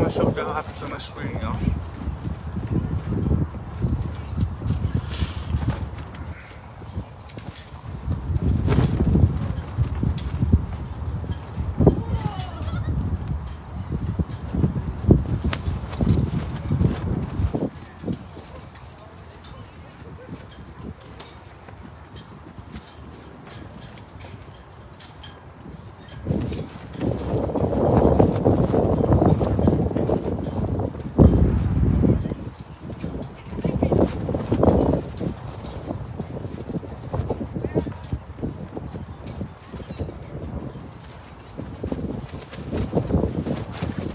Myself down happens on my screen, you know?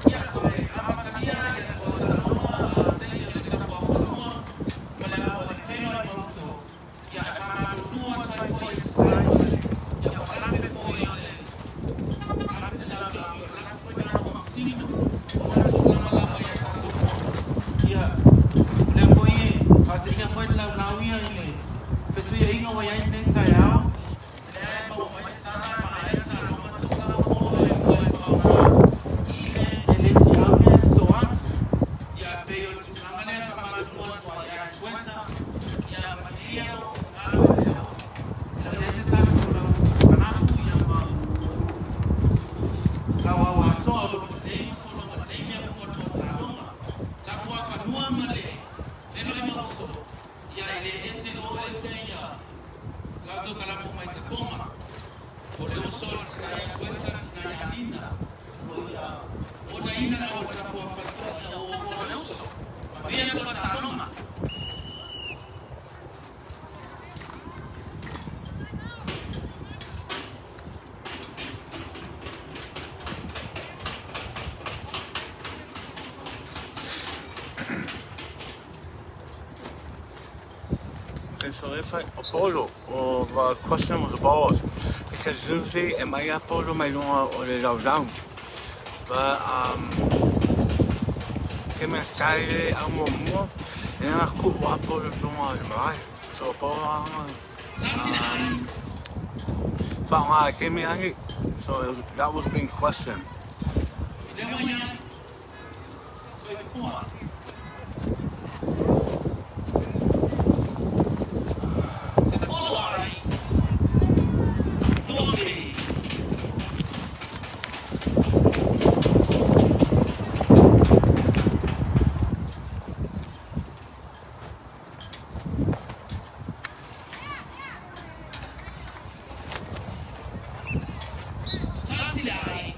Ia, toe amatalia le talanoaga a taimi o le tapuafanua ma le feiloai mauso. Ia, e faamalulu atu ai foi e tusa ai ma le ia ua lape foi o le lape le laulauina o le lape foi lena o faamasino ona o tulaga lava ia tatou maota. Ia, o lea foi e faateia foi le laulau ia i le fesuiaiga ua i ai lenei taeao. Lea e maua mai le tala e maea le taaloga tuu lava polo e lua e faaaoga i le le isi au lea e sosoo atu. Ia, pei o le tulaga lea e faamalulu atu ai ia Suesa, ia malie lou finagalo e le o i ai se tasi o lau manafu ia ma lau au atoa o lo o lelei ma sologa lelei mea uma o le taaloga. Tapuafanua ma le feiloai mauso, ia e le ese o ese ia latou kalapu mai Tacoma. O le uso le tina ia Suesa, le tina ia Lina, o lo o ia onaina lau tapuafanua ia o le uso. Manuia le lua taaloga. Okay, so it's like Apollo, or the question was the balls. Because usually e mai Apollo mai luga o le laulau. But ke mea tai le au muamua, e nga ku o Apollo luga o le malae. So Apollo anga Tasi le ai. Whaonga ke me angi. So that was being questioned. Lea ua i ai. Soifua. 10 ai. 2 pe. Tasi le ai.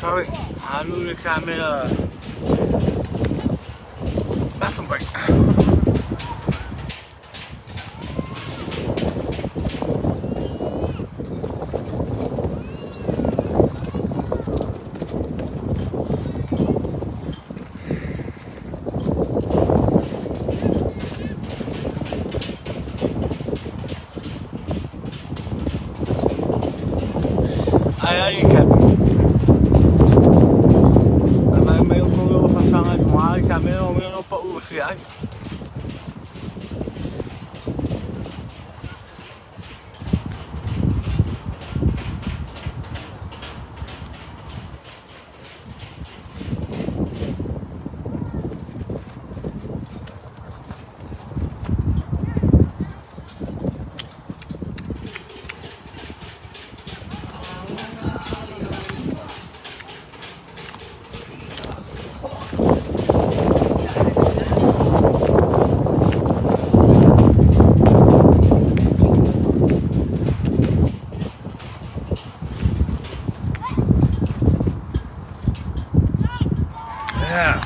Sorry, alu le kamera. Bathroom break. Ai ai Captain. Mai mai o kolo fasanga i mai kamera o mea no pa u si ai. Yeah.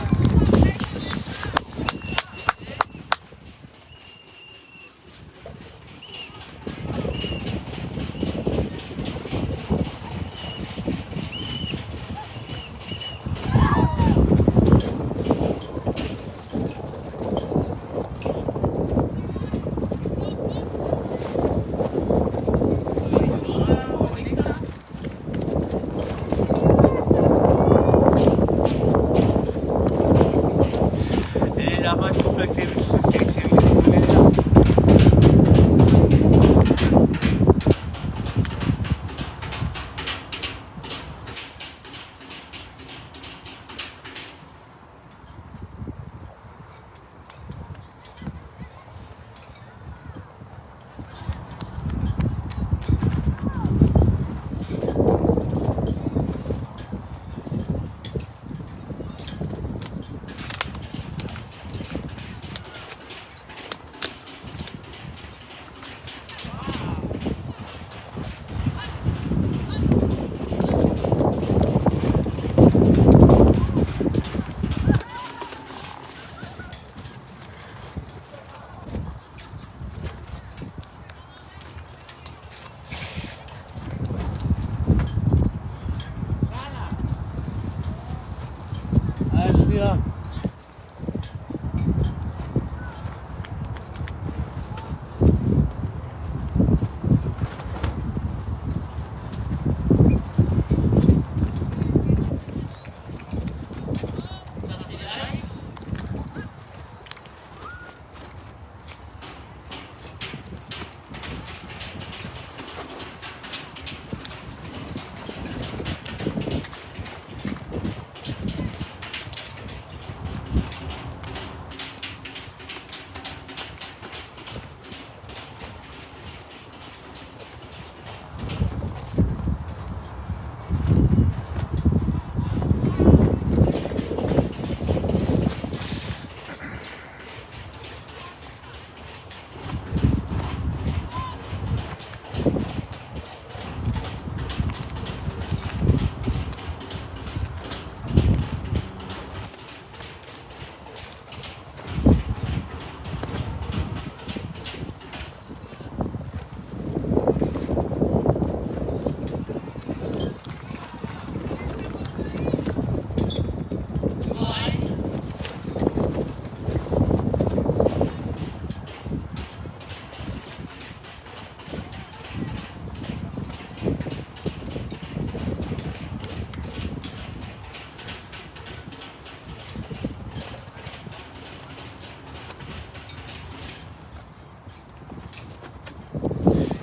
E lava tupe ke ke ke ke. Ai sia.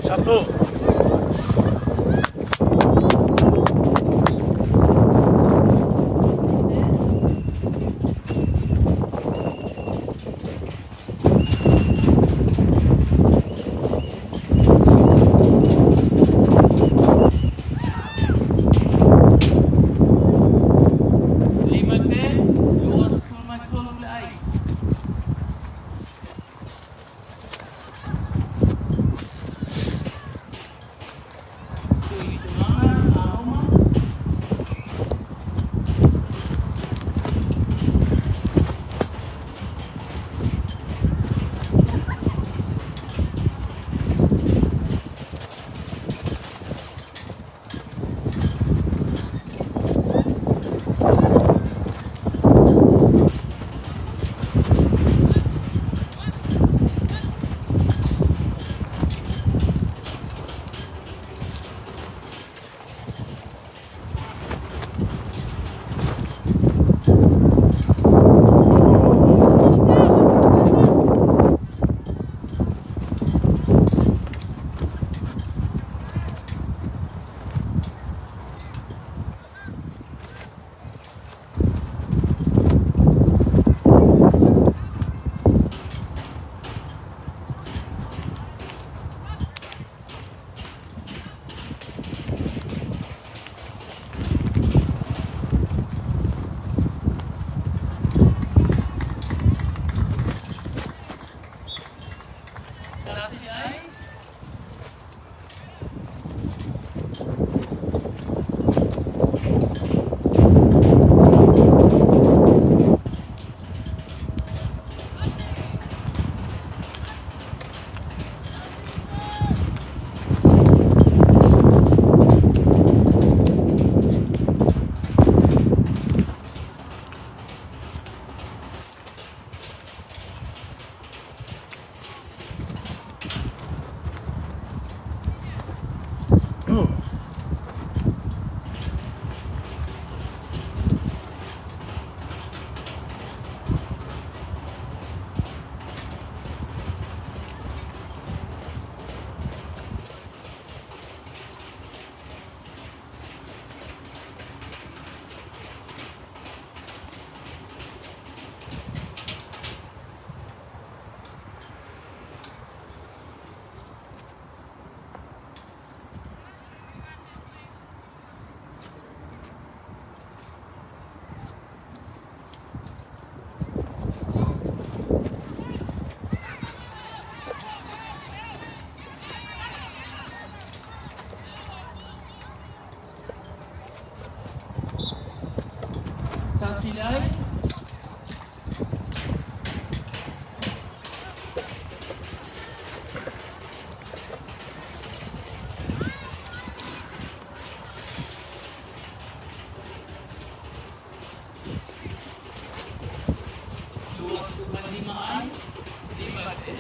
Chapeau. 5, 3, 2, le ai. Faasilisili ai. 25 ai, 5 te.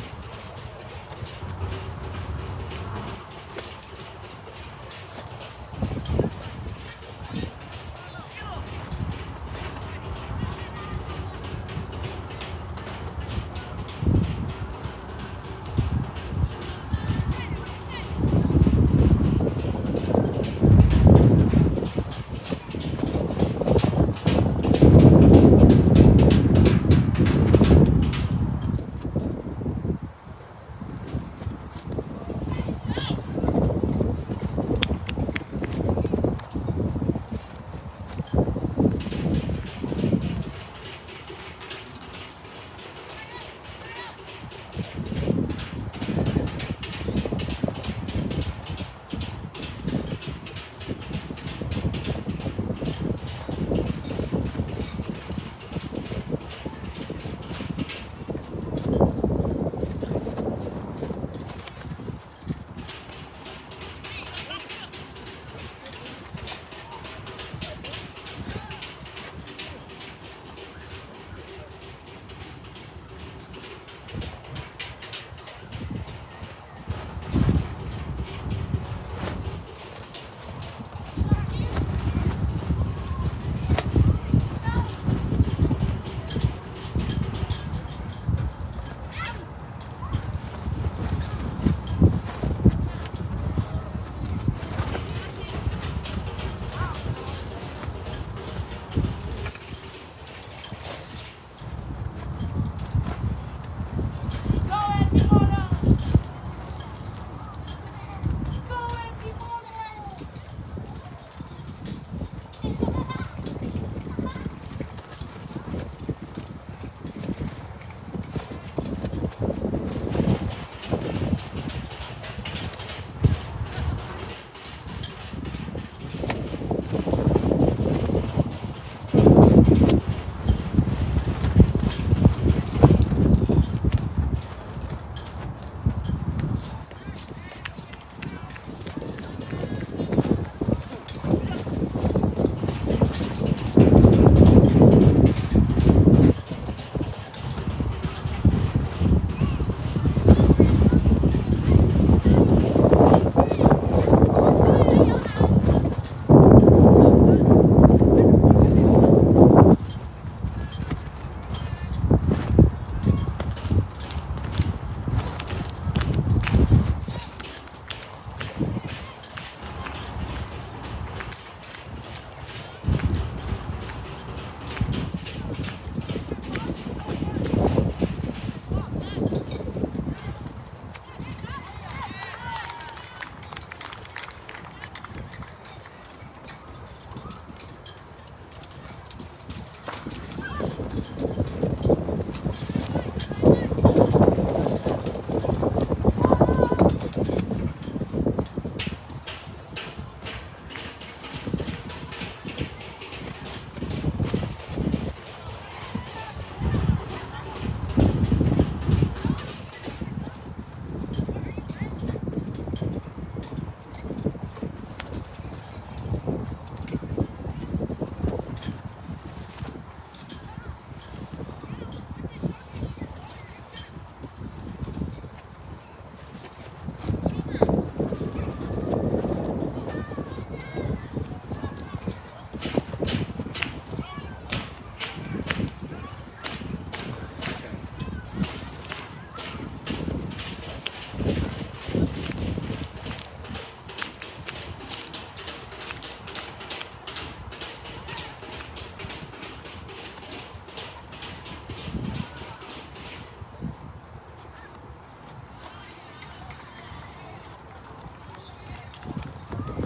Go, Antimona! Go, Antimona!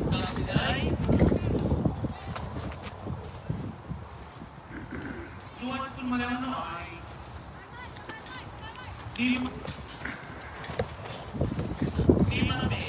Faasilisili ai. 26 ai. 5 5 pe.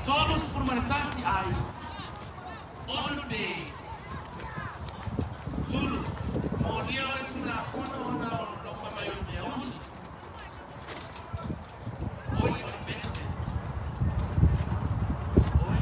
31 ai, 6 pe, sulu, molia o le Tulafono ona o lofa mai o le mea uli. Oi, o le pese. Oi.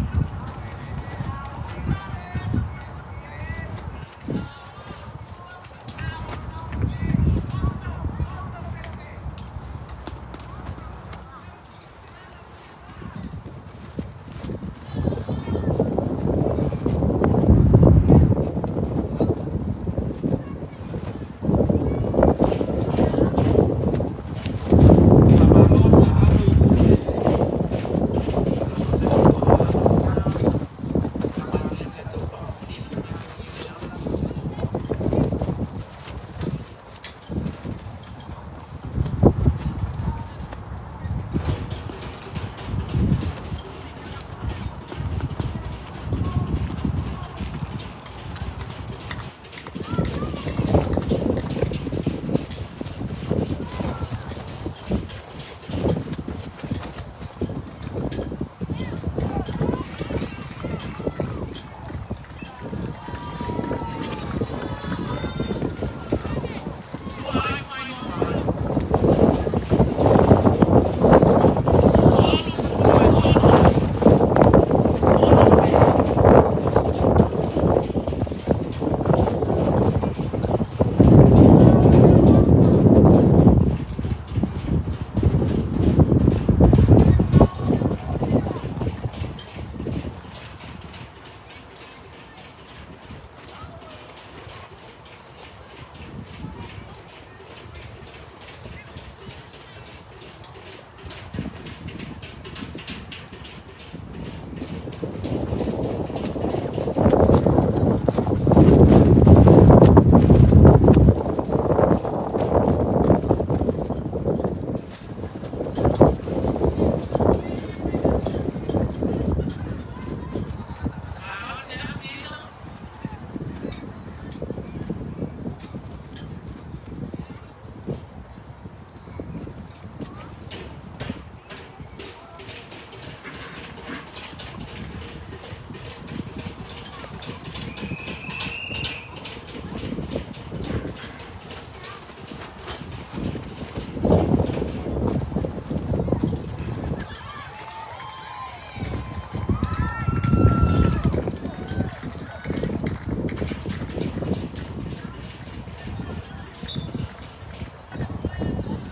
Faamalo sa alo i le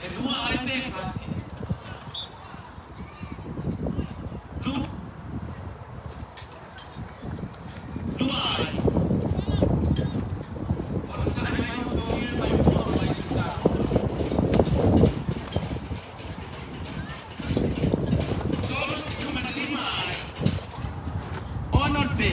E lua ai pe kasi. Lu. Lua ai. O le sa'i mai o tauia mai mua mai te tau. 35 ai. 6 pe.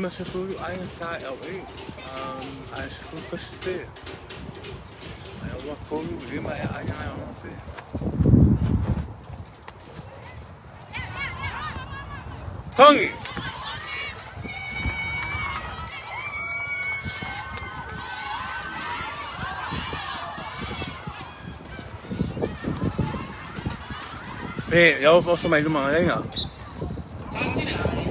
50 aiga sa LA, ae 11 pe. Ae ua 3, 5 ea aiga ae 6 pe. Togi! Pe, ia oso mai luma aiga. Tasi le ai.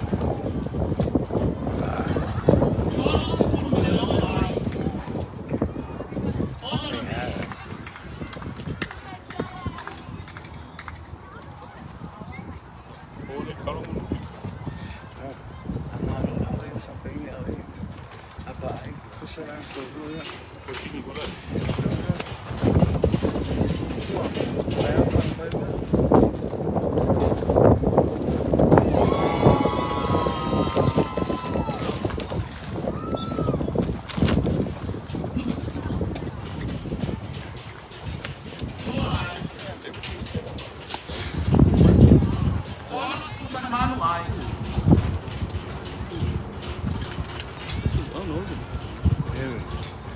36 ai. 6 le pe. 2 ai. 38 ai.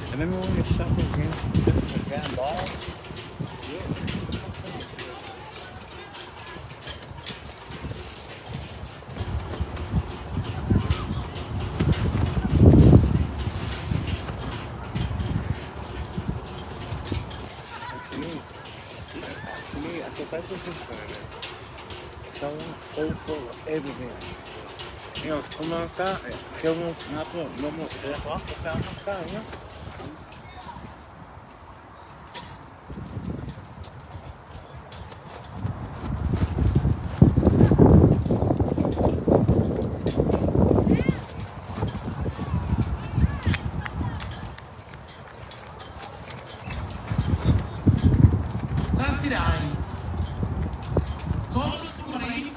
I remember when you soccer game, the damn ball? To me, to me, I confess this is football, everything. You know, come on, kill no, not no more, you know? Tasi le ai. 39.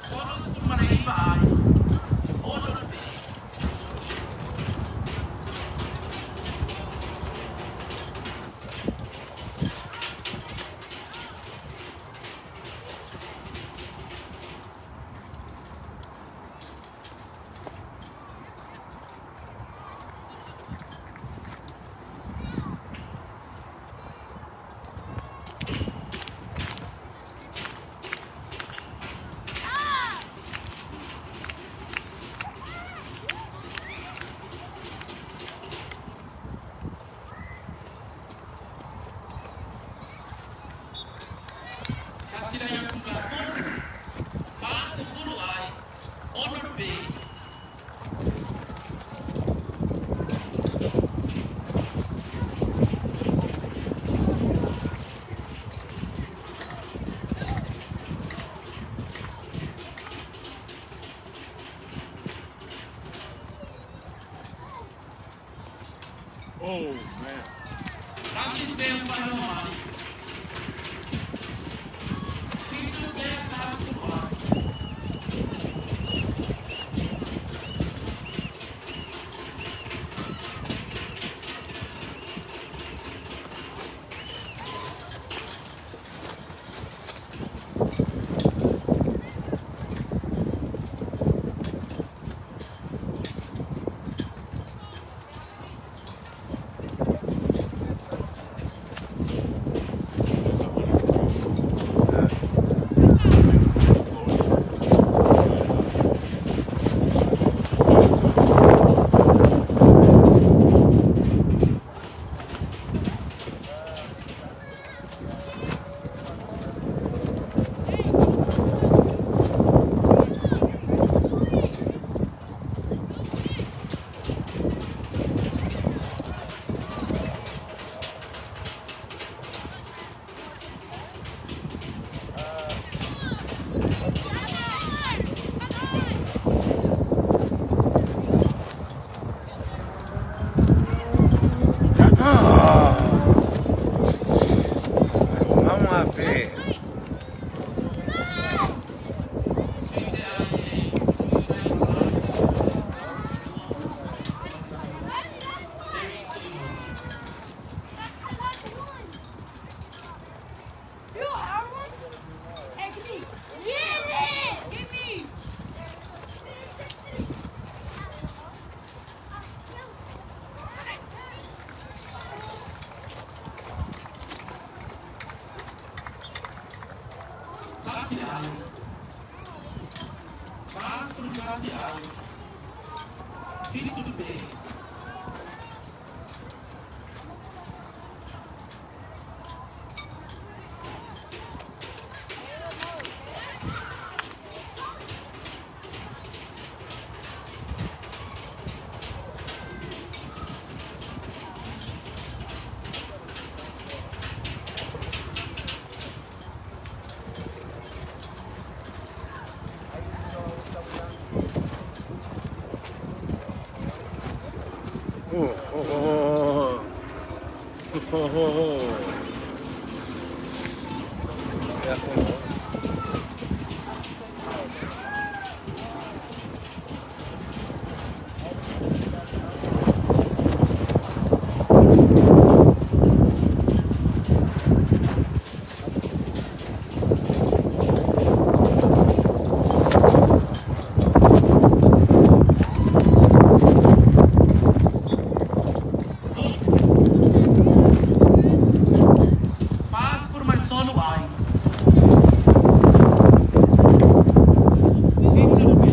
39 ai. 6 le pe. Tasi le ia Tulafono. 40 ai. 6 le pe. Oh, man. Tasi le pe o whanoa mai. 7 pe 40 ai. 11 ai. 7 B. Oh, oh, oh, oh, oh, oh. Yeah, oh. 48 ai. 7 B.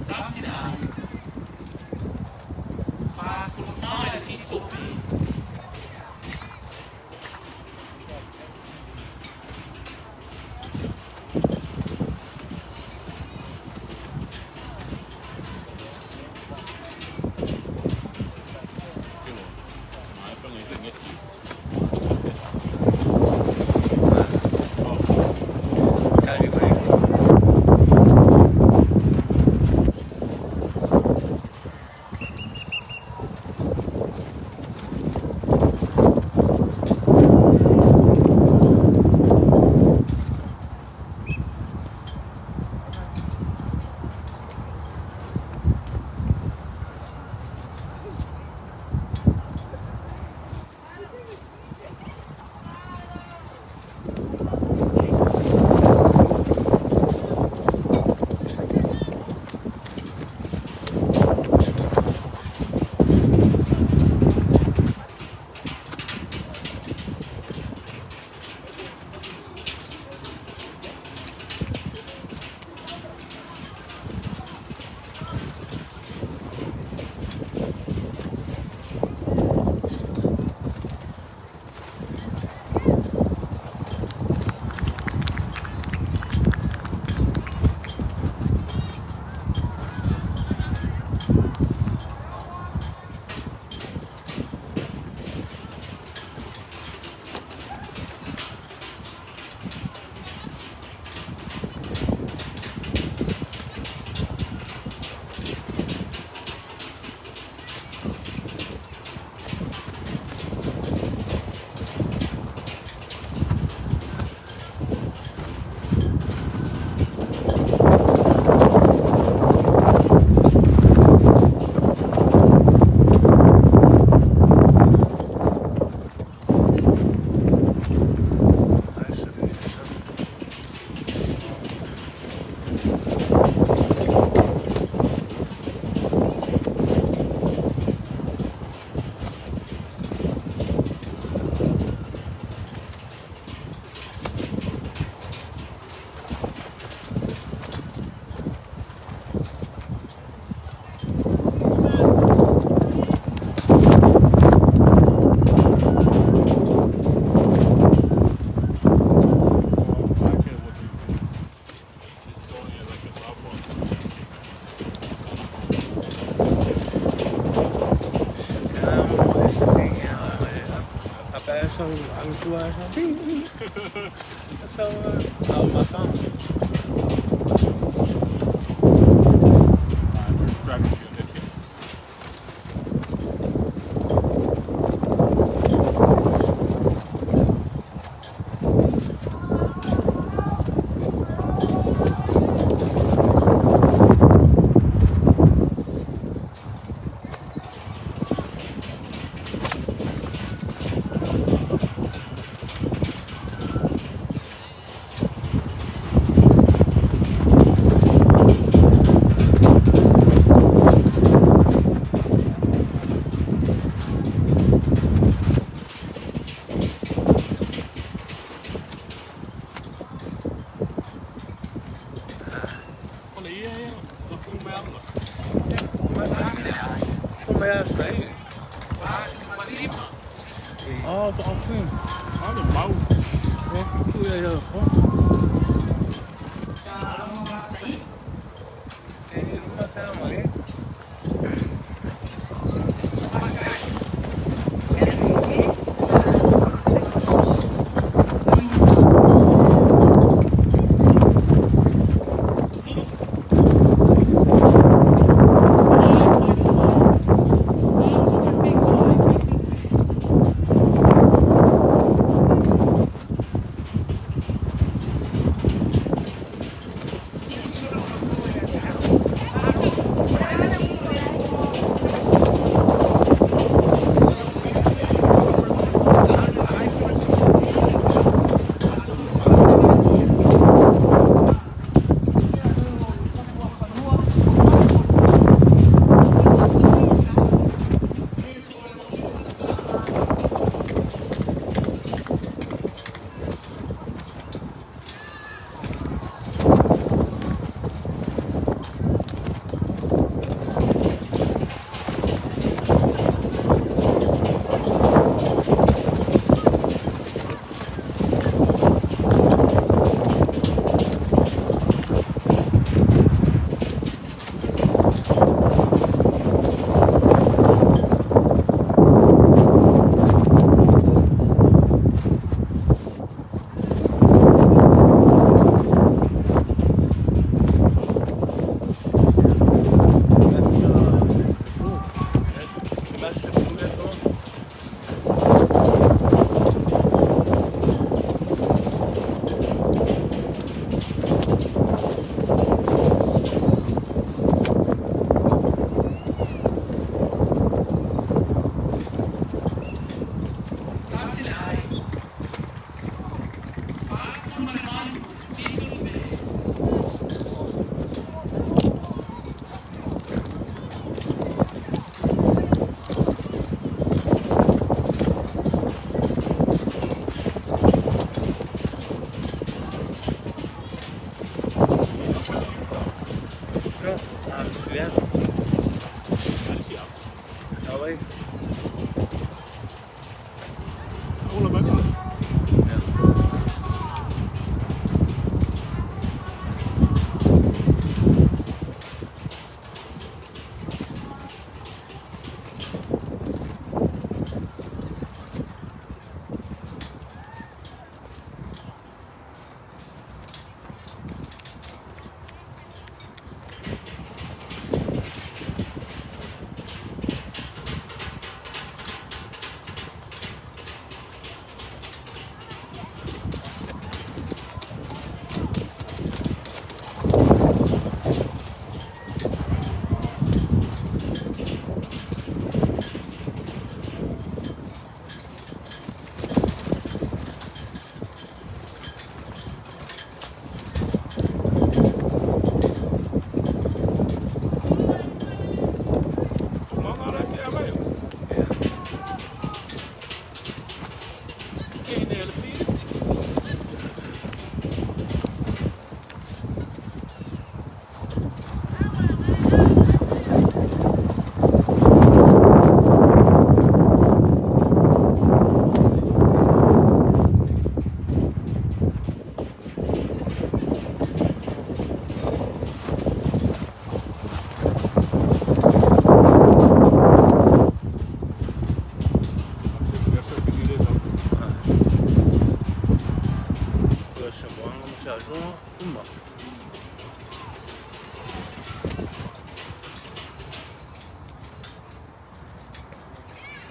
1 ai. 44 le 7 B. Kari break. So,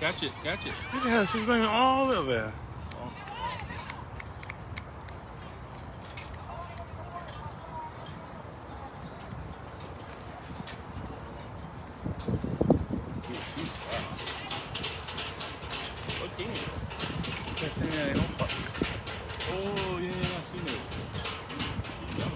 Catch it, catch it. Look at her, she's running all over there. Dude, she's fast. Okay. Oh, yeah, yeah, I seen it. He's out.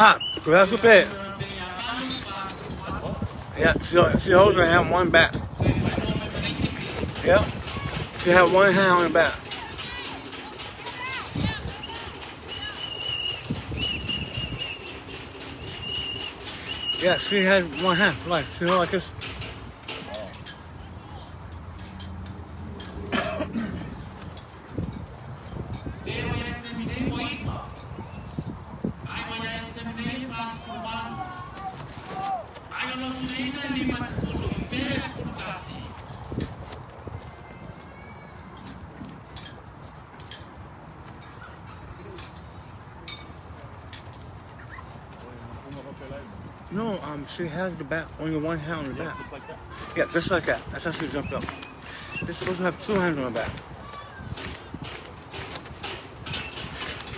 Ah, that's a bit. Yeah, she holds her hand one back. Yeah, she had one hand on the back. Yeah, she had one hand, like she held like this. No, she had the back, only one hand on the back. Just like that. Yeah, just like that. That's how she jumped up. They're supposed to have two hands on the back.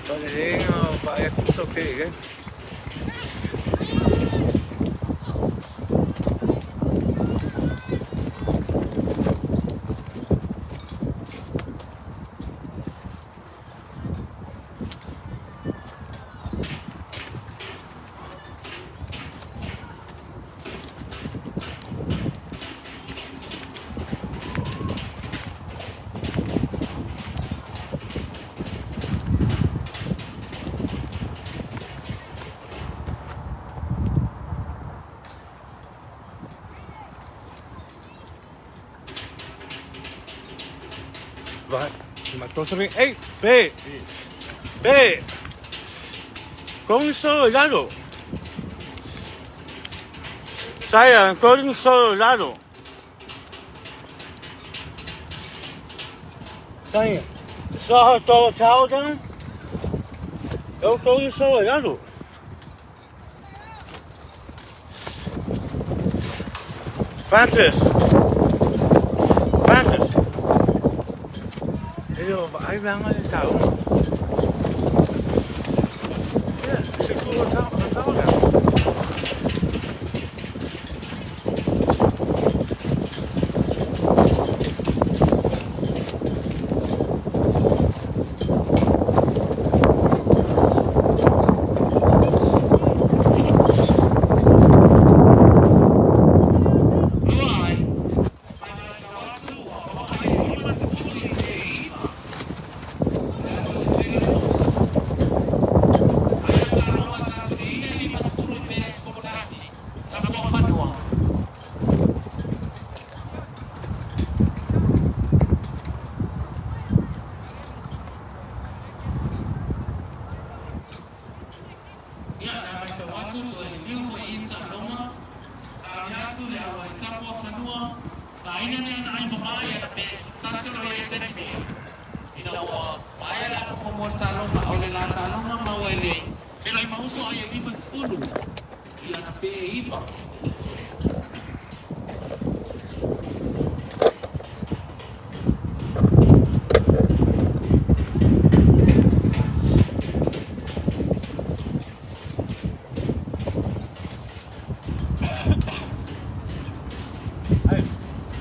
But it ain't, but it's okay, eh? Vai. She might throw something. Hey, babe. Babe. Going solo lado. Saya, going solo lado. Saya, saw her throw a towel down? Eu tô em solo lado. Francis. Francis. Ele vai lá e tal. Yeah, she threw a towel down.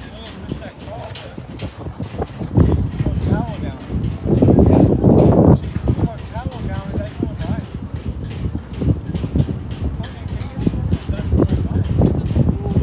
Hey, you missed that call, but threw a towel down. She threw a towel down and that's going by. Okay, can you show me that's going by?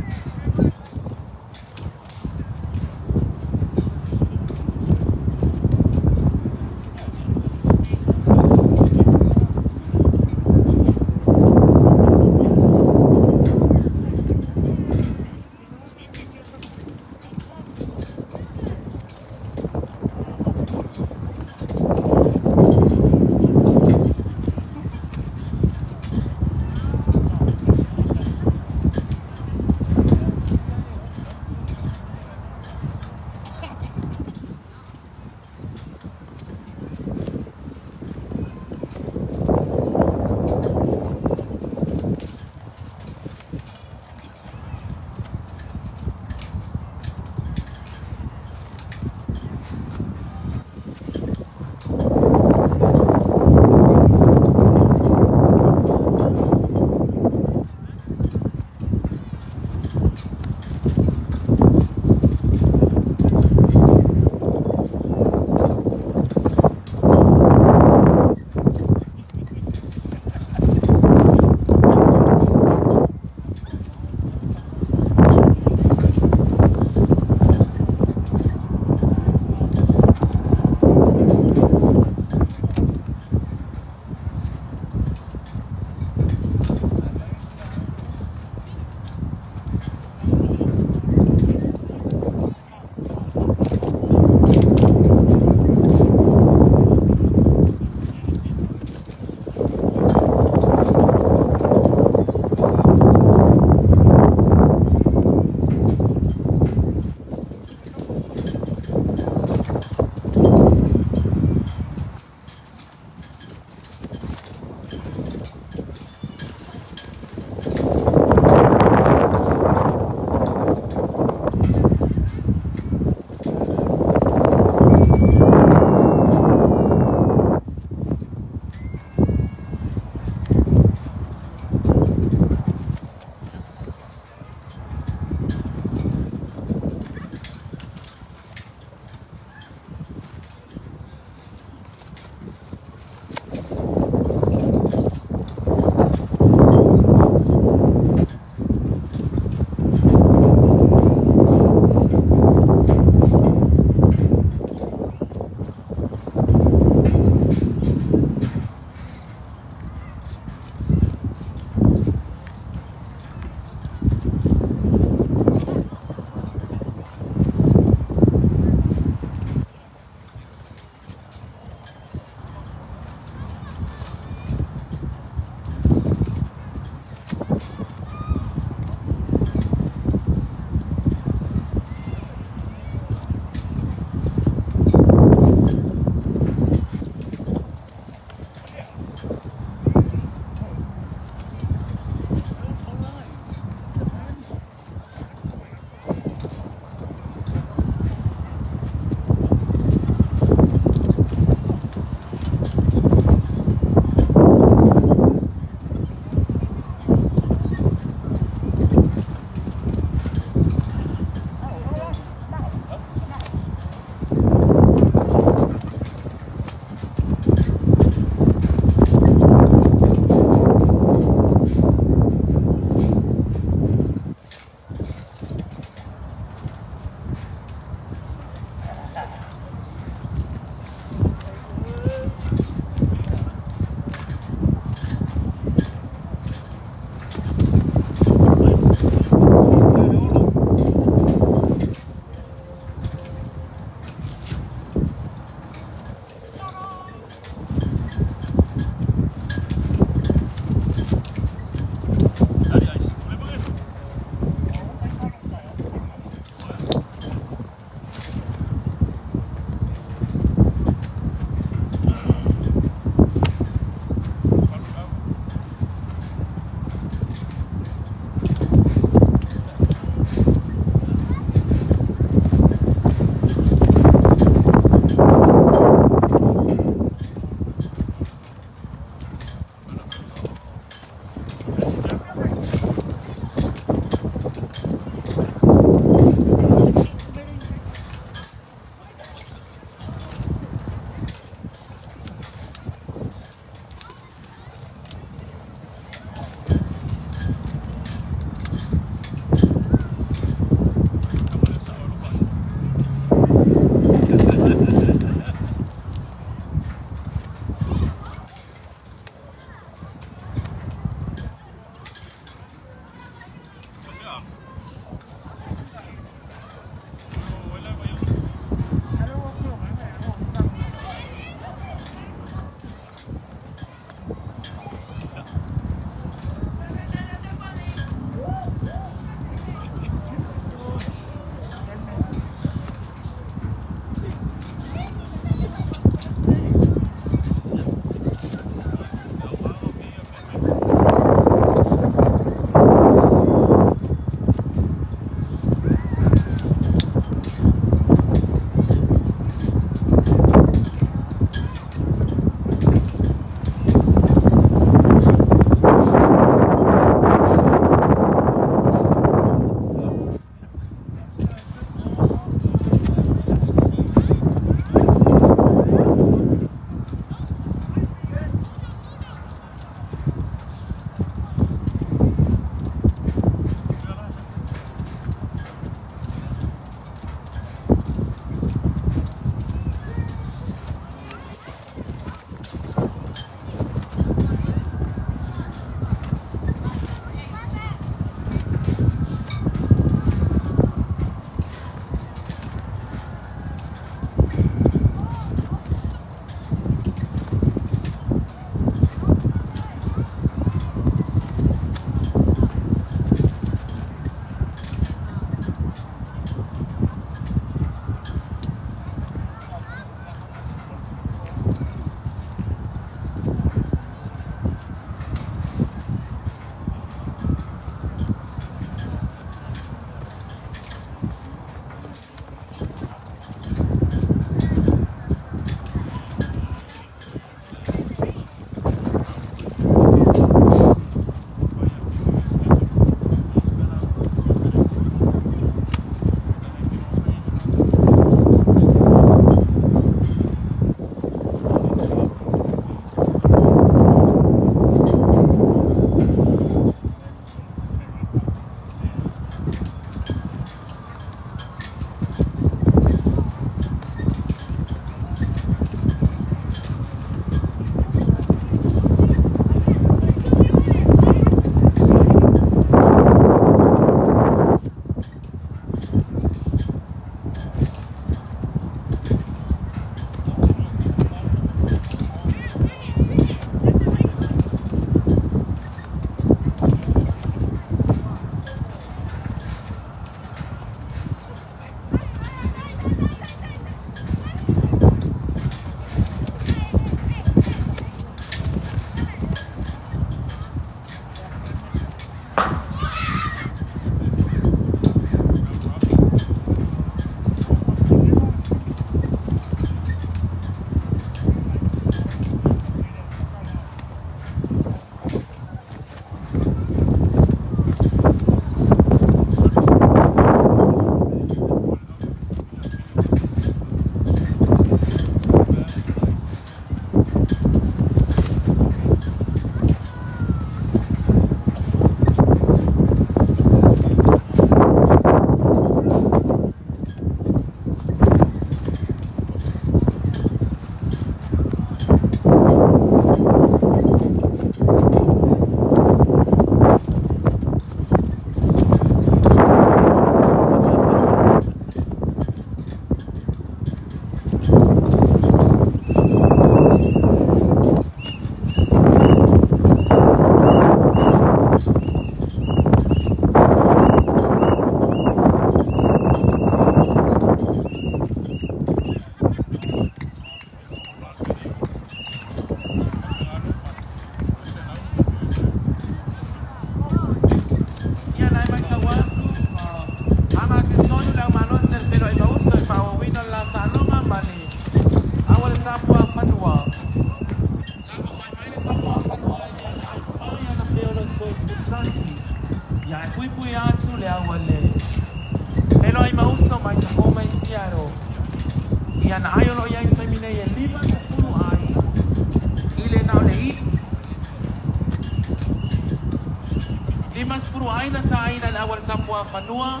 mai na taina le au a le tapuafanua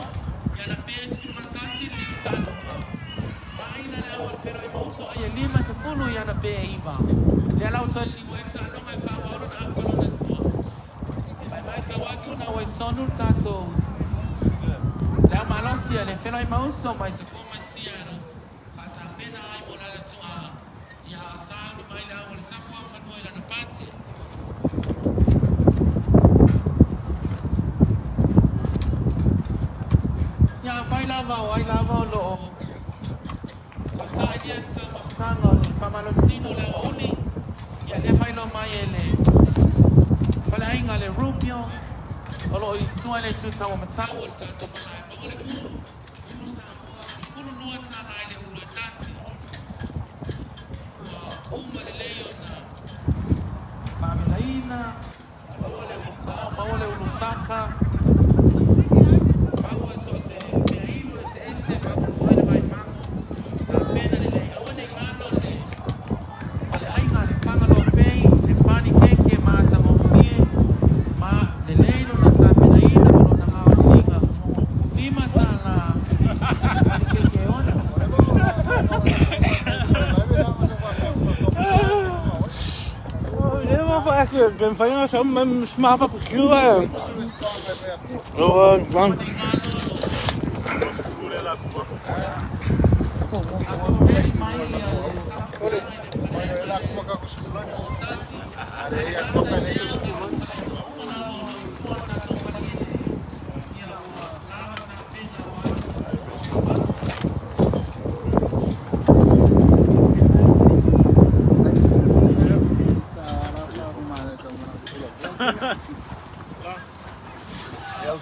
i ana pe 11 liu taaloga. Taina le au a le feiloai mauso ai e 50 i ana pe 9. Lea la ua toe liliu ai le taaloga e faaauau lona afa lona lua. Mai matau atu na ua i totonu le tatou le au malosi a le feiloai mauso mai Tacoma Seattle faatapena ai mo lana tuaa ia a sauni mai le au a le tapuafanua i lana pate. Ia afai lava o ai lava o lo o Ua sailia se taumafataga o le faamalositino o le aoauli, ia lea faailoa mai e le faleaiga a le Rubio o lo o i tua i le itu tauamatau o le tatou malae maua le ulu, ulu Samoa, $12 i le ulu e tasi. Ua uma lelei ona faamelaina, maua le ulu kao, maua le ulu saka, maua so o se meainu eseese, maua foi le vaimago, tapena lelei. Aua ne i galo le faleaiga a le Fagaloa Bay, le panikeke matagofie, ma lelei lona tapenaina ma lona gaosiga, $5 panikeke e ono. Det var faktisk hvem fanden er så med smart barbecue er. Og Aua ne i galo mai ia le tapuaiga i le faleaiga le tasi Alekata lea o tatou faleaiga uma lava o lo o i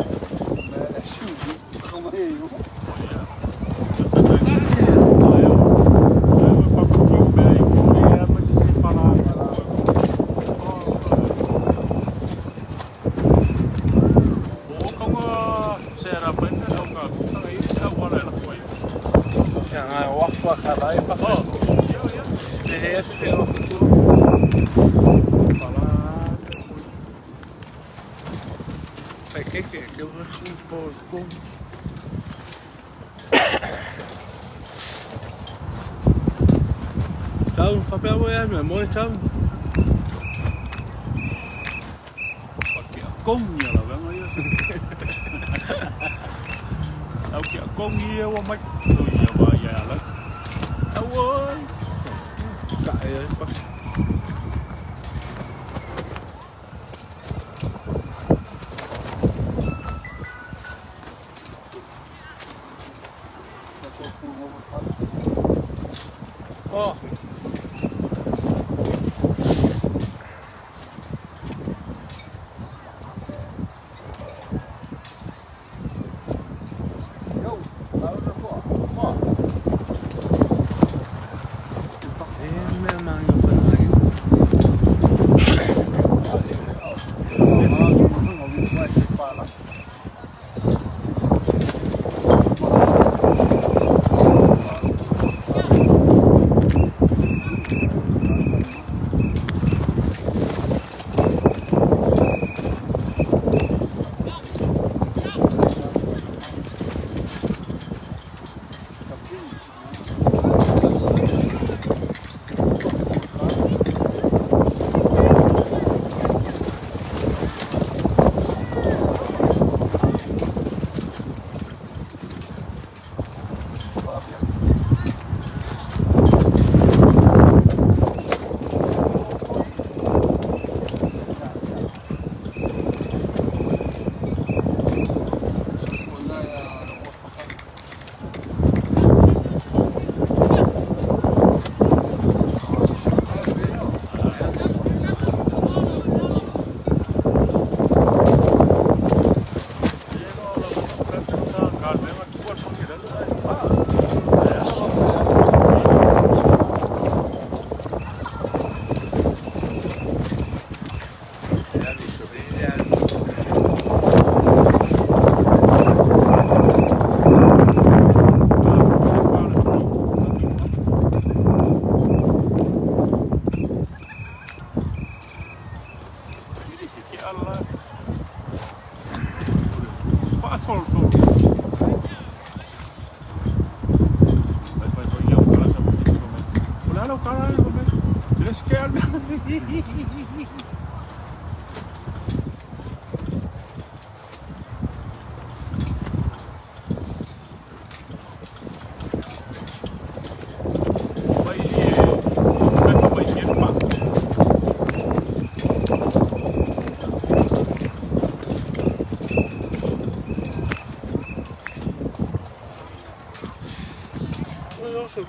tua le tatou malae ia ua lava tapena aua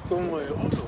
Tonu e Olo.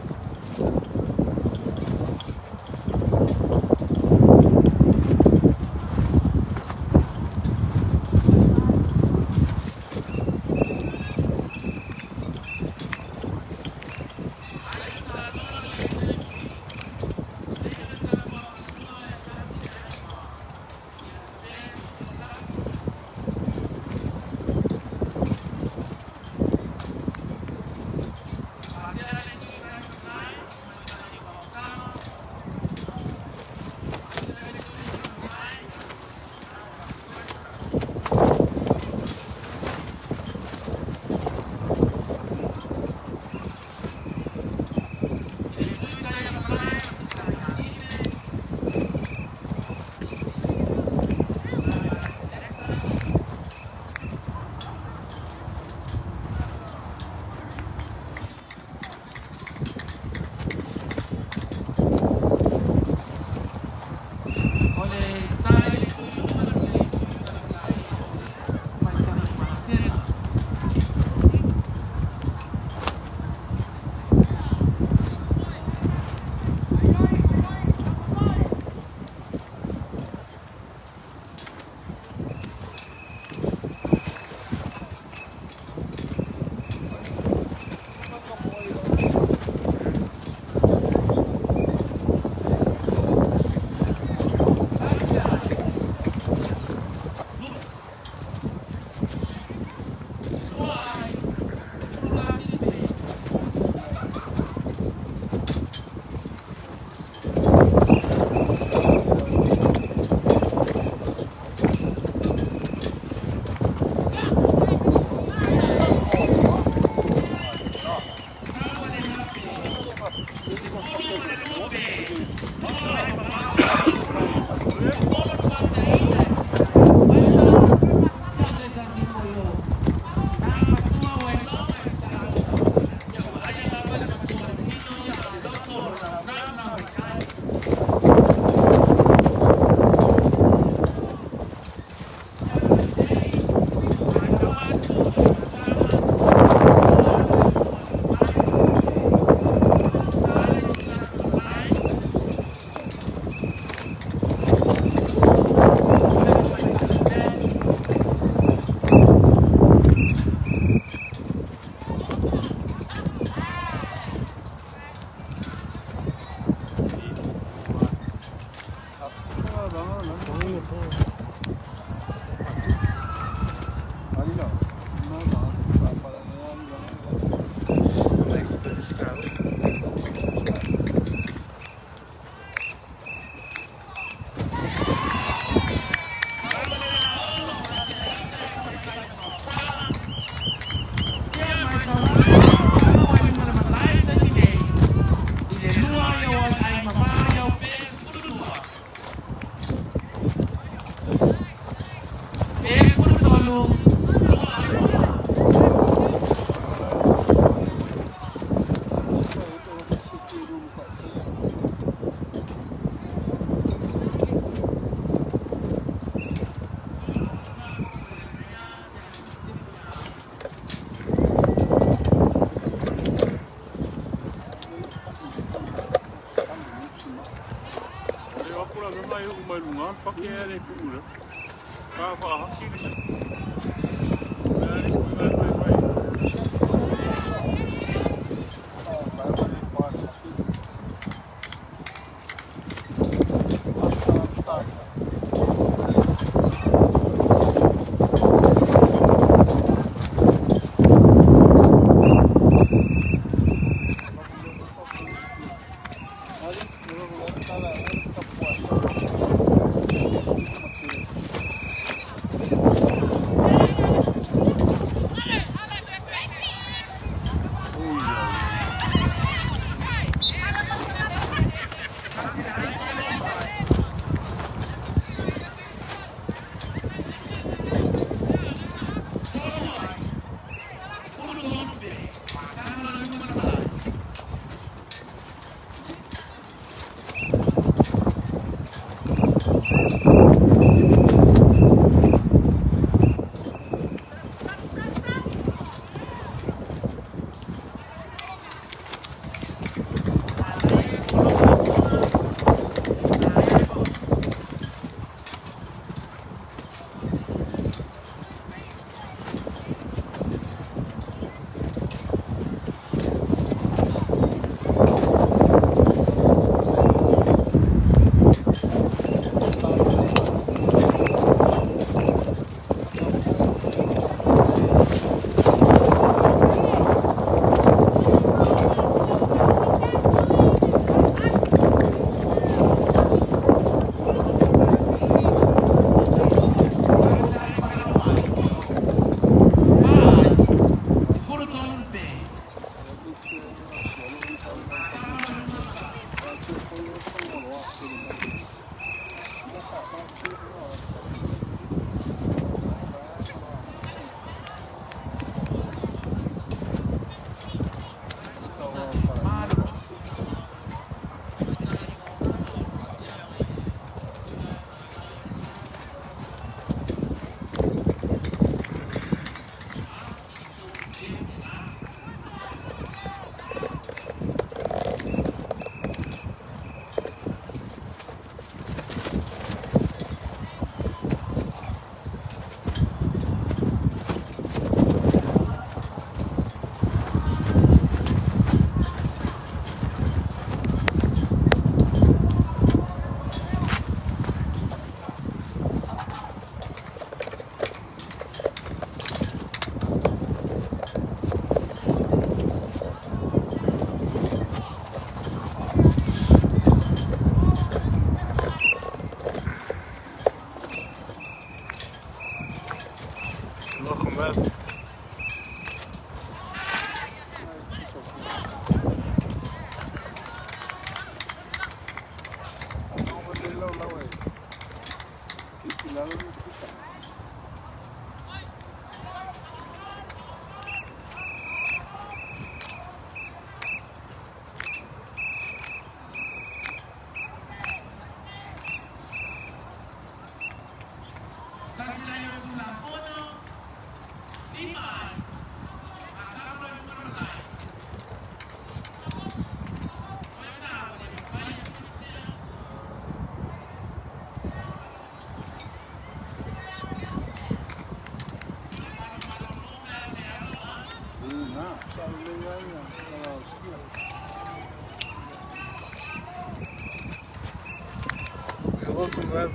Bro.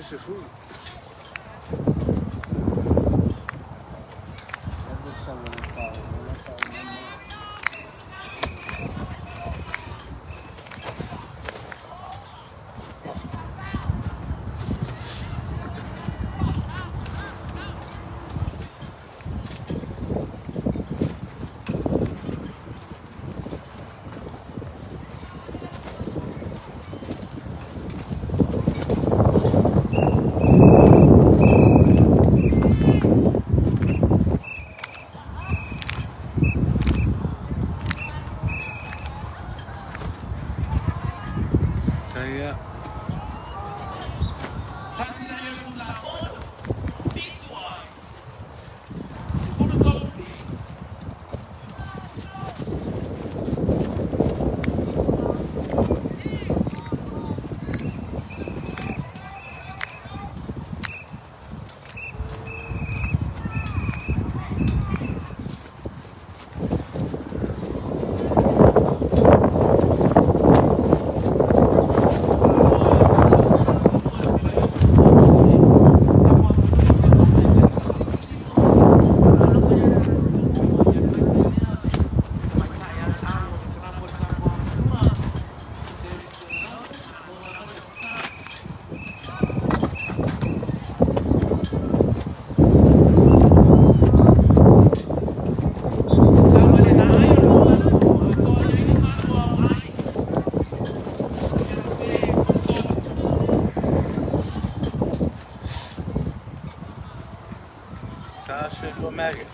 Se fugl. Yeah. Maggot.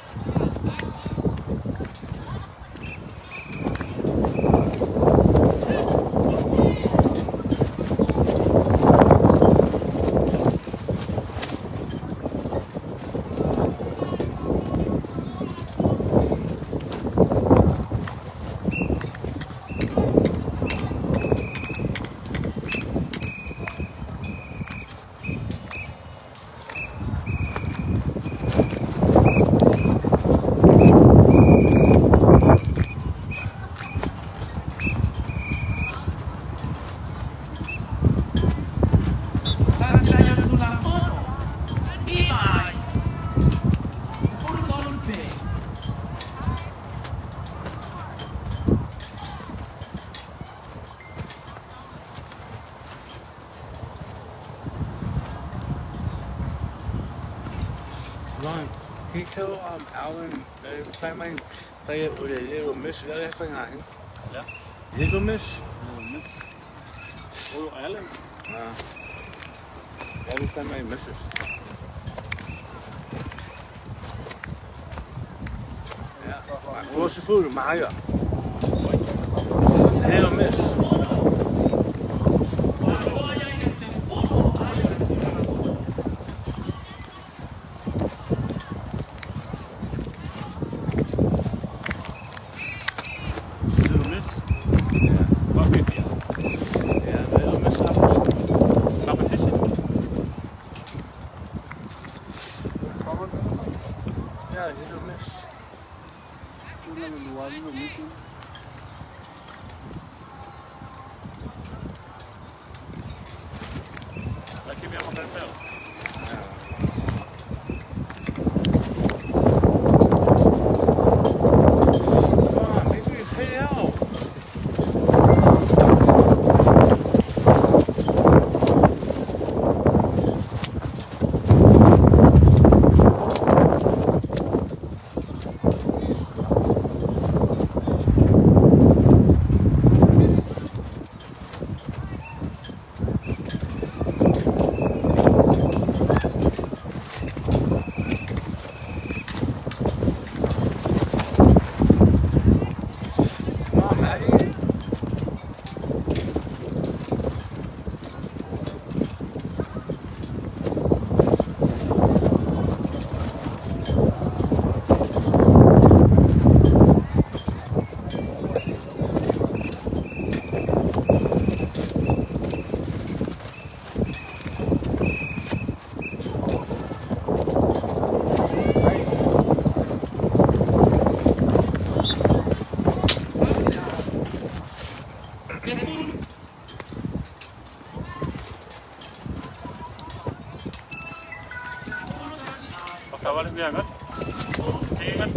Ron, can you tell Alan that my play it with a Little Miss? Hvad er det for en gang? Ja. Little Miss? Little Miss. Oh, Alan. Ja. Jeg vil play my misses. Ja. Man selvfølgelig meget. Little Miss. Little Miss. Ja. Hvad fedt, ja. Ja, Little Miss Apples. Competition. Ja, Little Miss. Hvad kan vi have den der? Come on, maybe we pay out. Hvad var det mere godt? Det er godt.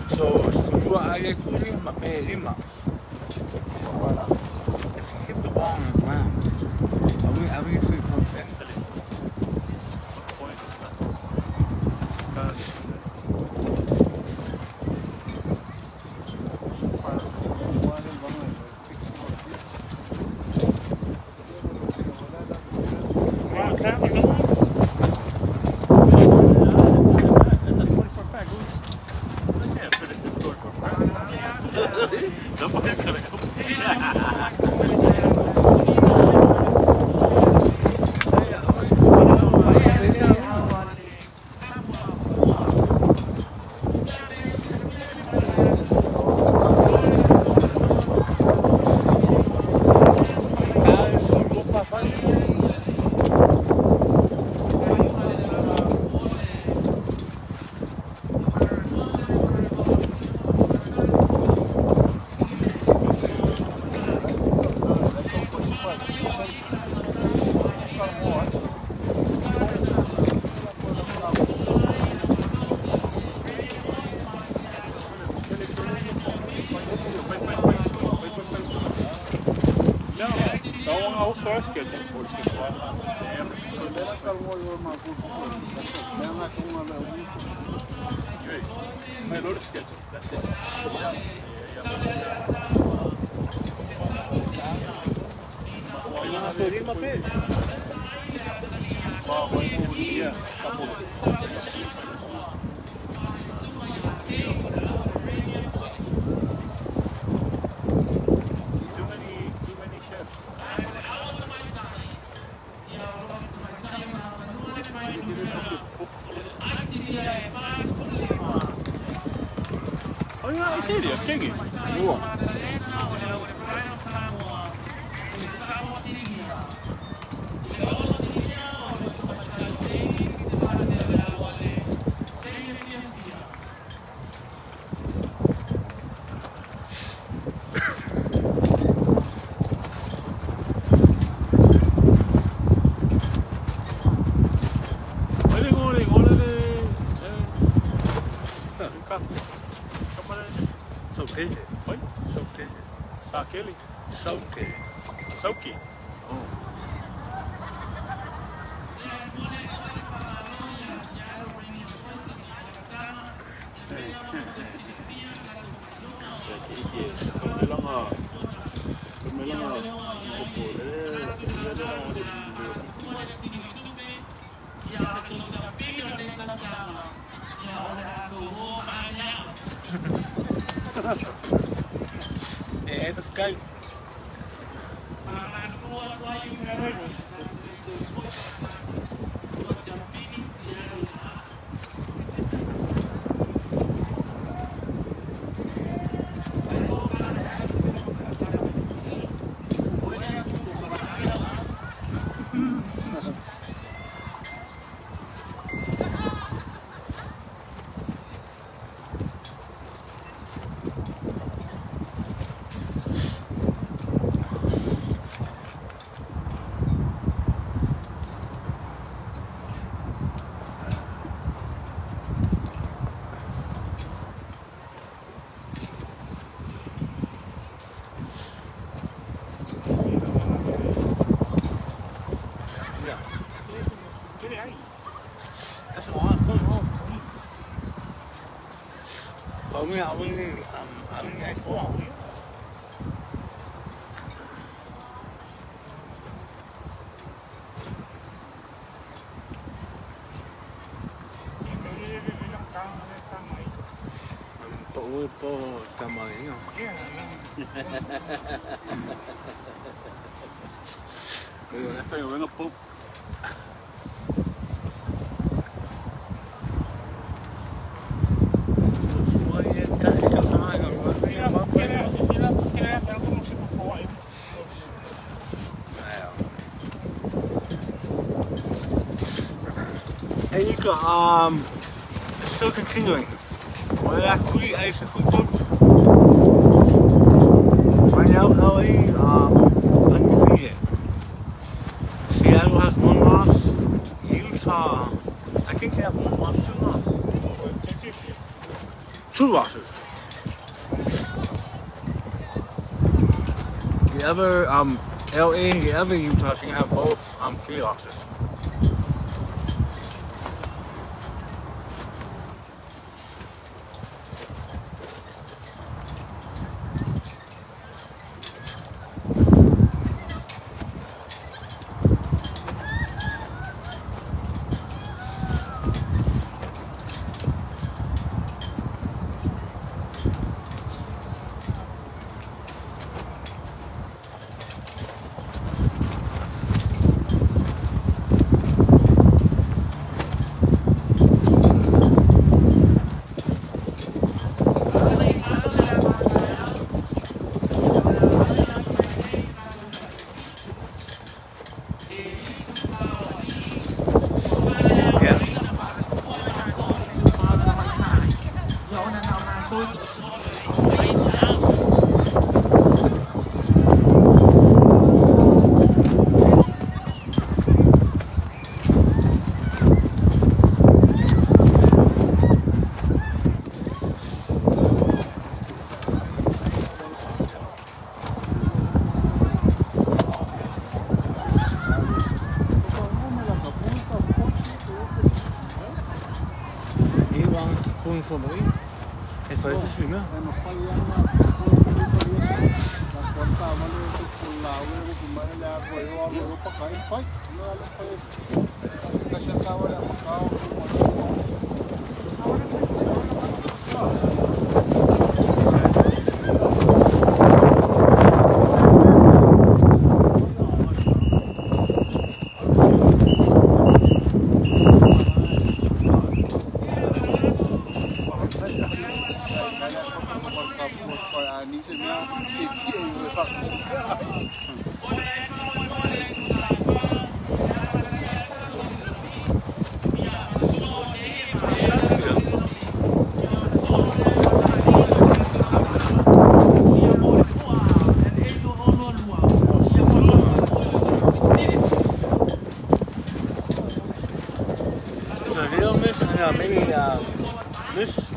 So, 12 ale kuli ma pe lima. If you keep the ball on the ground, are we 3 point? Somebody's gonna go. Too many chefs. Oh ja, I see det. Kingi. Lua. Ole, ole, ole, Saukele. Oi? Saukele. Sakeli. Saukele. Soki. Oh. Det er det Only I four. Po tamarinho. Hey Nico, still continuing. Well, actually, I football. Right now, LA, undefeated. Seattle has one loss. Utah, I think they have one loss, two losses. Two losses. The other, LA and the other Utah team have both, three losses. Yeah. It's a little miss and maybe miss.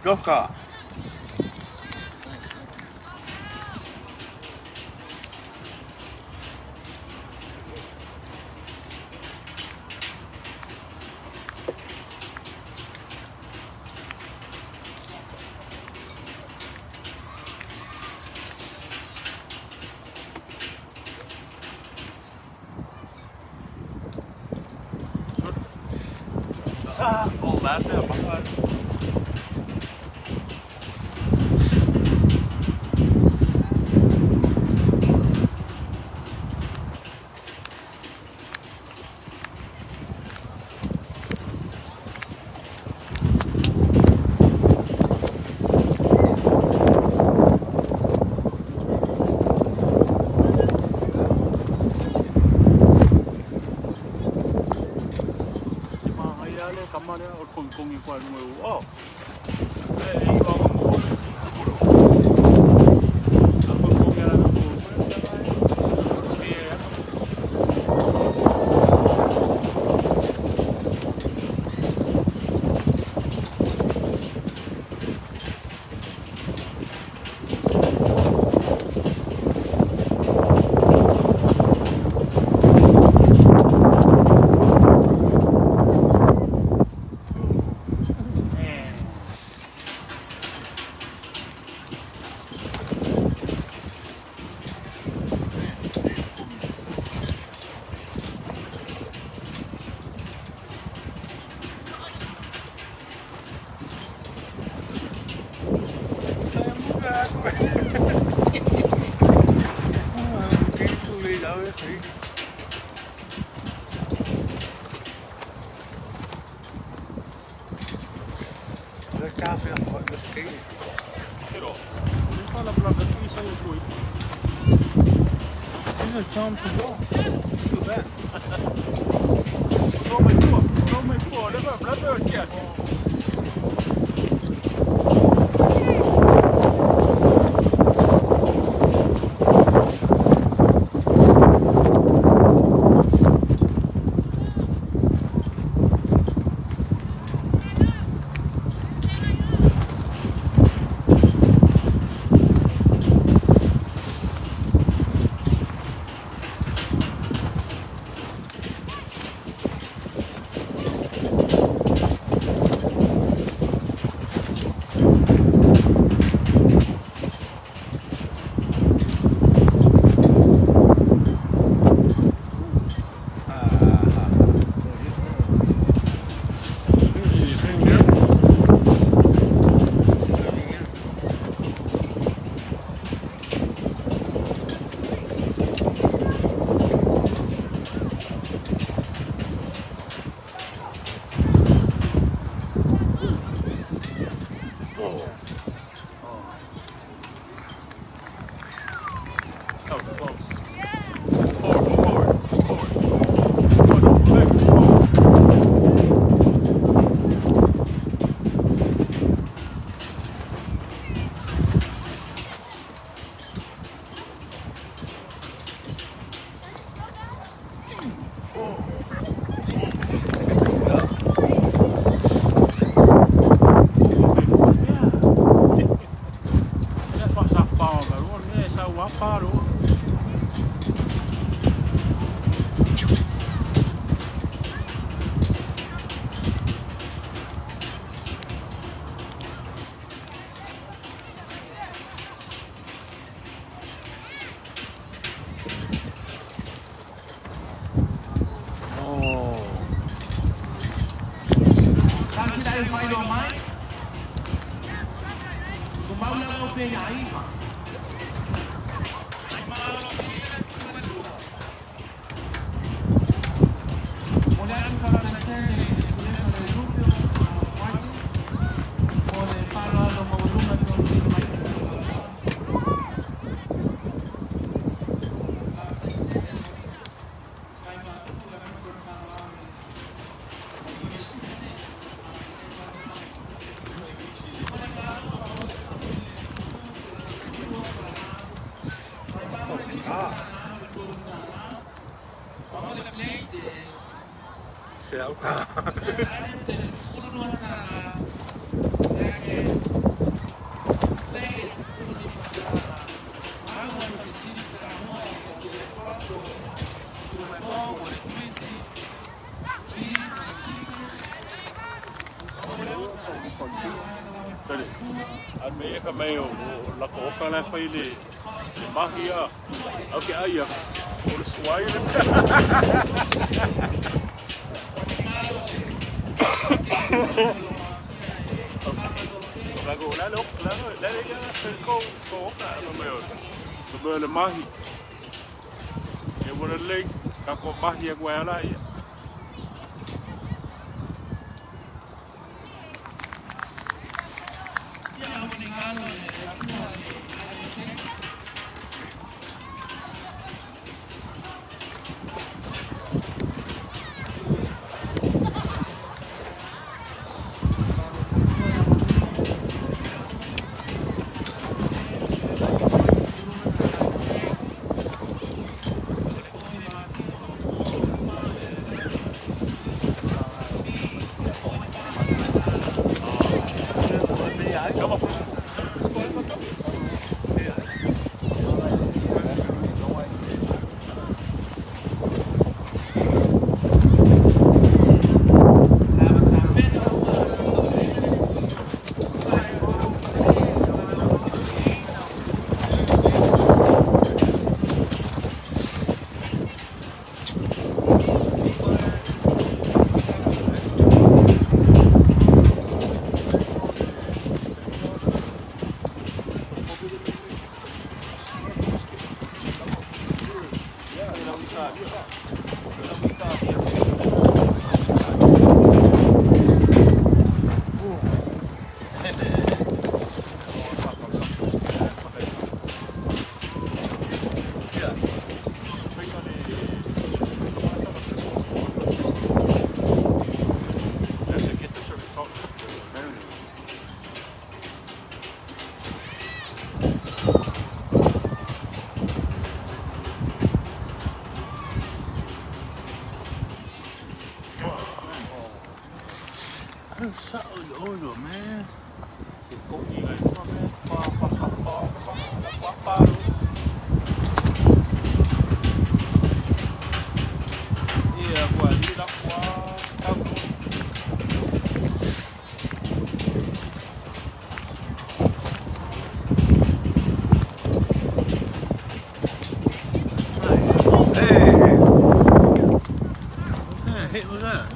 Loka. Le ka fia fo le ski. Pero, o le pala pala ka tui sa i tui. This is a charm to go. Too bad. So mai pua, so mai pua, le pa bla bla kia. She's in here. She's in here. That was close. Forward, go forward, go forward. Oh, no, go back, go forward. Yeah. Fa sa pa o ro ne sa wa pa ro. Oh. Tasi dai fai lo mai. Sumaula lo pe yai. Se au ka. Tele. A me ka me o la ko ka la fai le le mahi a. Au ke ai a. O le suai le. La go la lo la la la ya ko ko ka no me o. No me le mahi. E wona le ka ko mahi a ko ala ia. Olo, man. Hey! What the heck was that?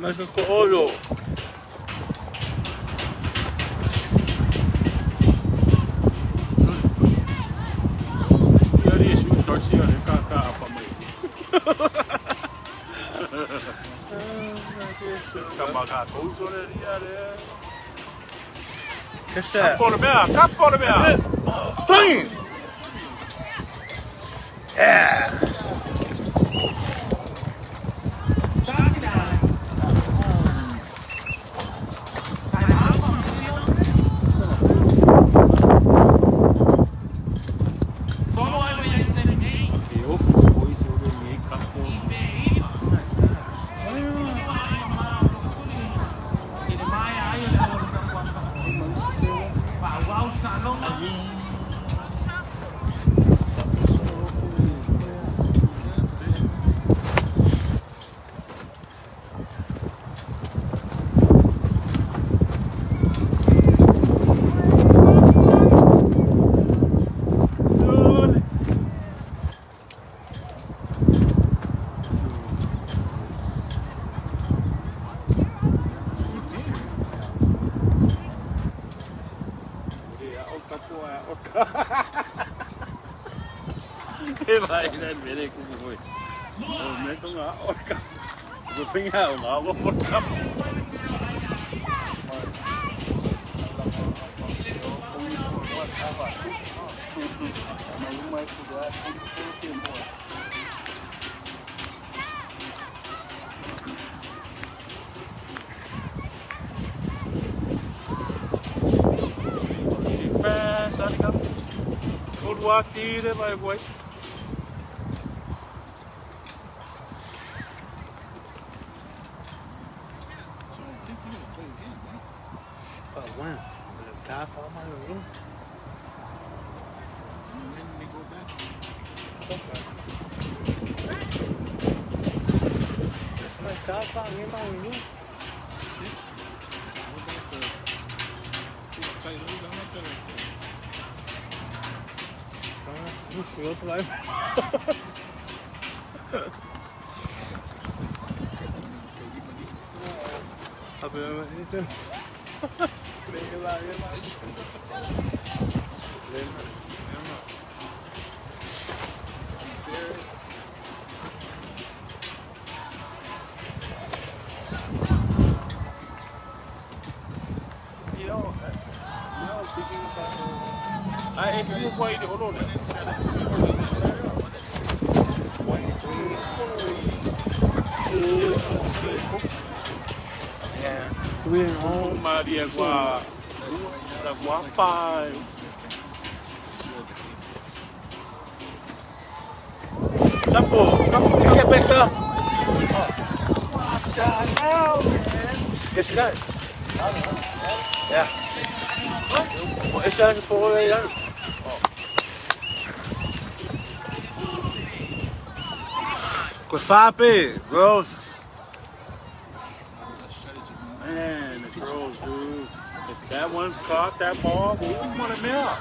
Mas o Catch that. Kapo le mea, kapo le mea. Bang! Yeah. E vai le mere ku ku. O me ko ngā orka. Ko finga o ngā orka. Defense, Anika. Good work, tire, vai, vai. So I think they're gonna play again, right? But when? The car for my room. And when they go back, That's my car for me, my room. that's it. What about the Nu slår på dig. Ai, e ku kwa i te holo le. Yeah. 3 and 0. Maria kwa la kwa pa. Sampo, you get better. What the hell, man? Qu'est-ce que Ja. Hvor er det på det? Kofape, girls. Man, the girls, dude. If that one's caught that ball, we want him out.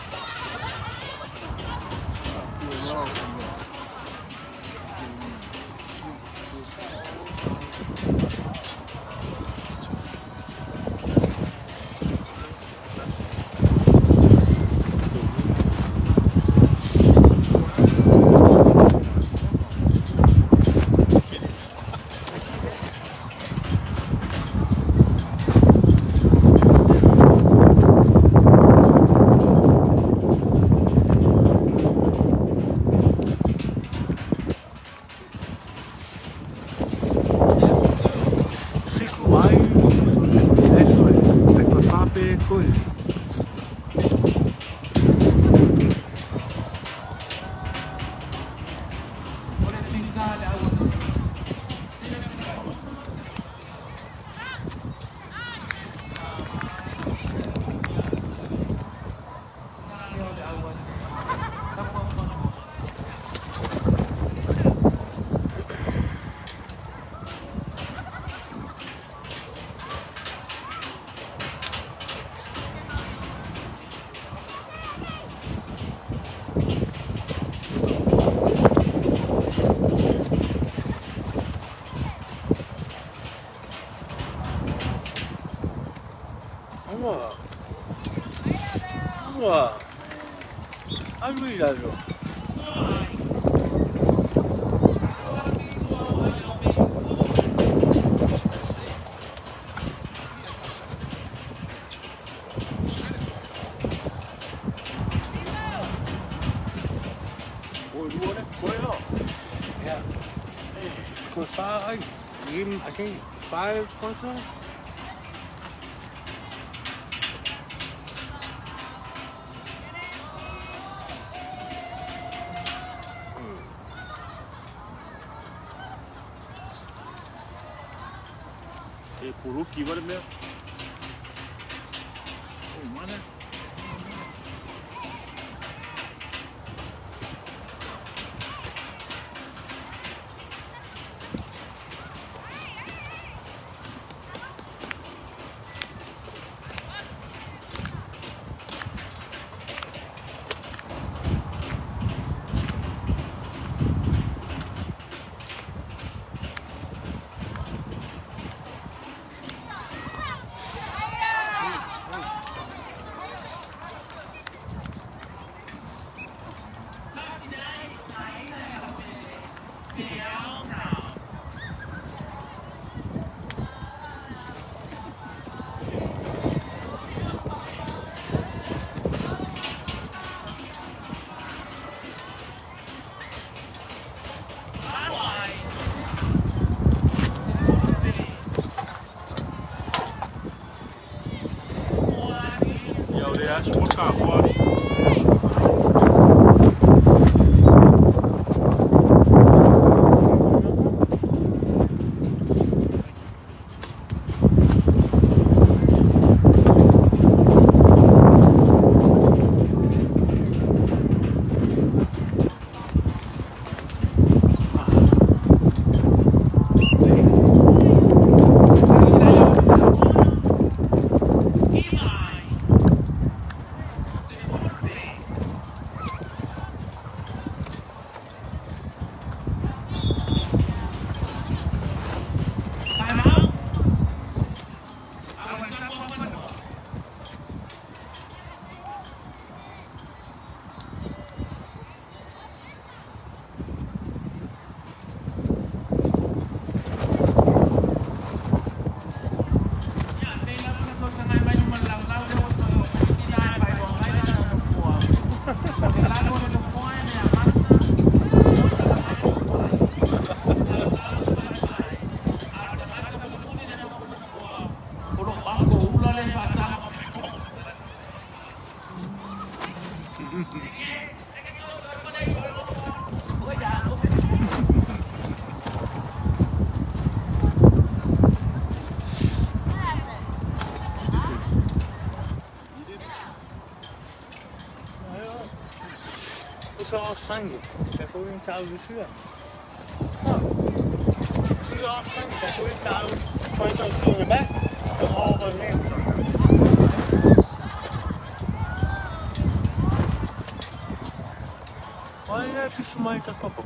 Fico ai. Eso é. Kofape, cool. Aua. Aua. Alu i lalo. Toe fa ai. I think 5.5. E puluki wale mea. Oh, mana. Ia o le aso wa ka hoa. Sangue. Olha que sumai ka kopo.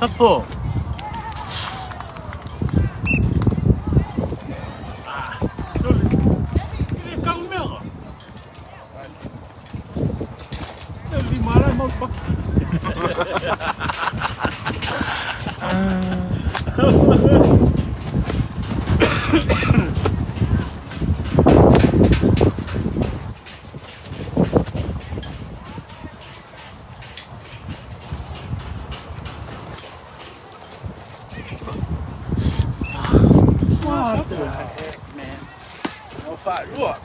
Tapo. E kau mea. E li mara mau paki. What the heck, man? No fight. Look.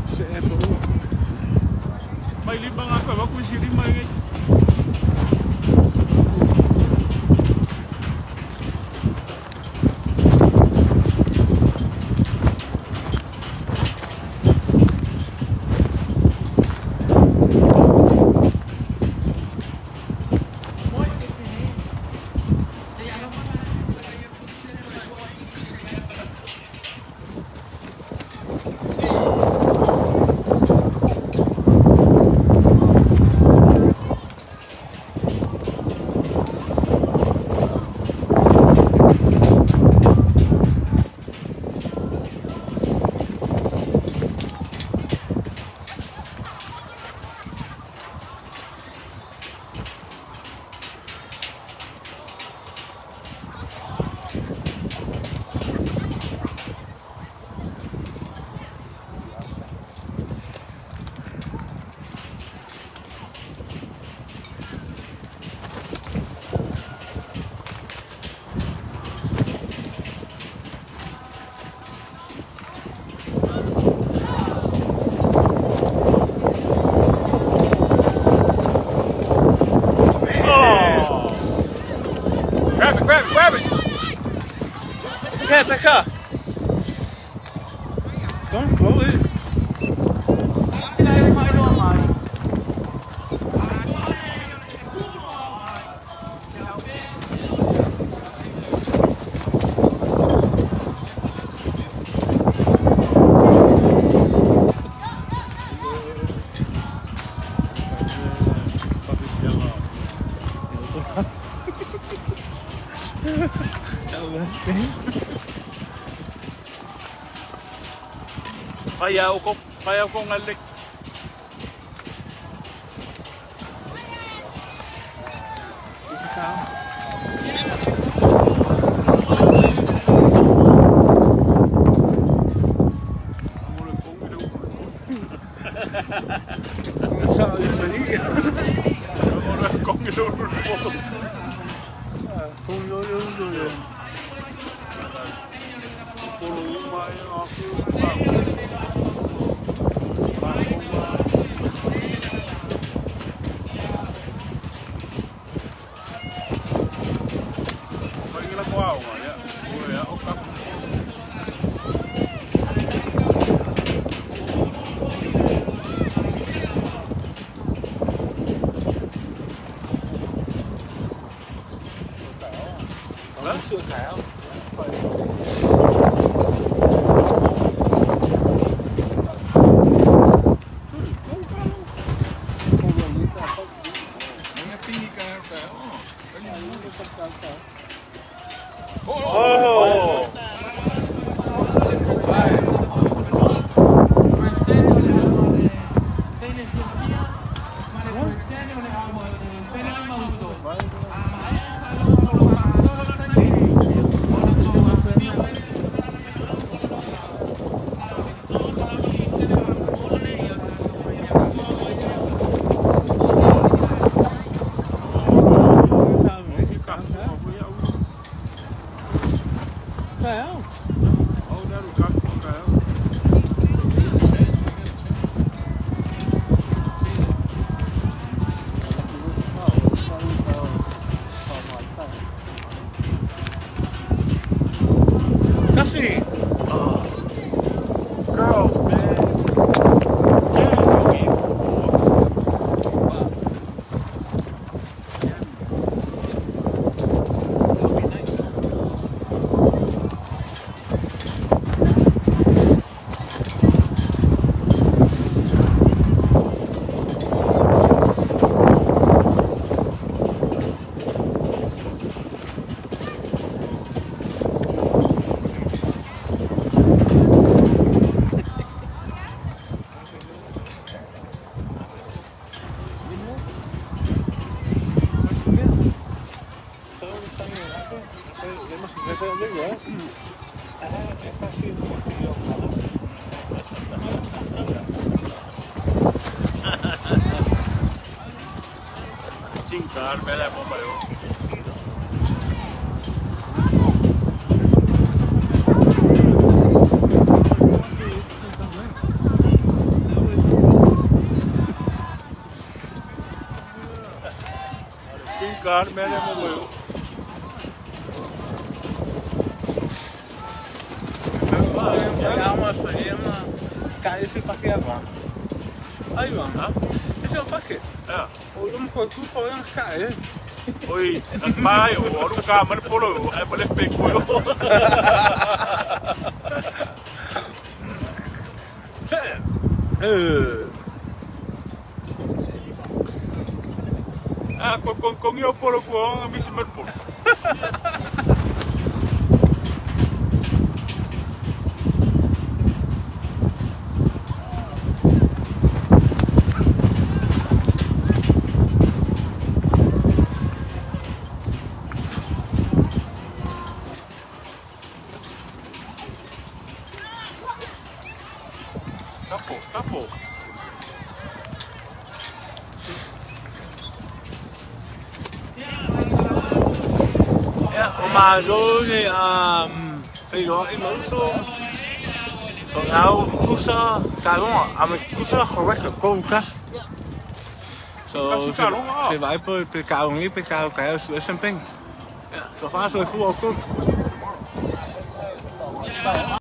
Se e Mai lima ngā koe, waku isi lima e ngai. Okay, Becca. Don't throw it. Kaya ko ngalik. Så er det fordi. Kasi. Girls, man. Yeah, That would be nice. Chingar, me la bomba yo. Chingar, me la bomba yo. Oi, nagpayo, anong kaman polo, ay malipig mo yun. Ah, kung yung polo ko, ang misiman po. Tapo, tapo. Ia, o malo le feiloai ma uso. So now kusa kalonga, ame kusa correct go kas. So Kasi kalonga. Se vai pe pe kalongi pe kalo kaya su SMP. Ja, so far so fu ok.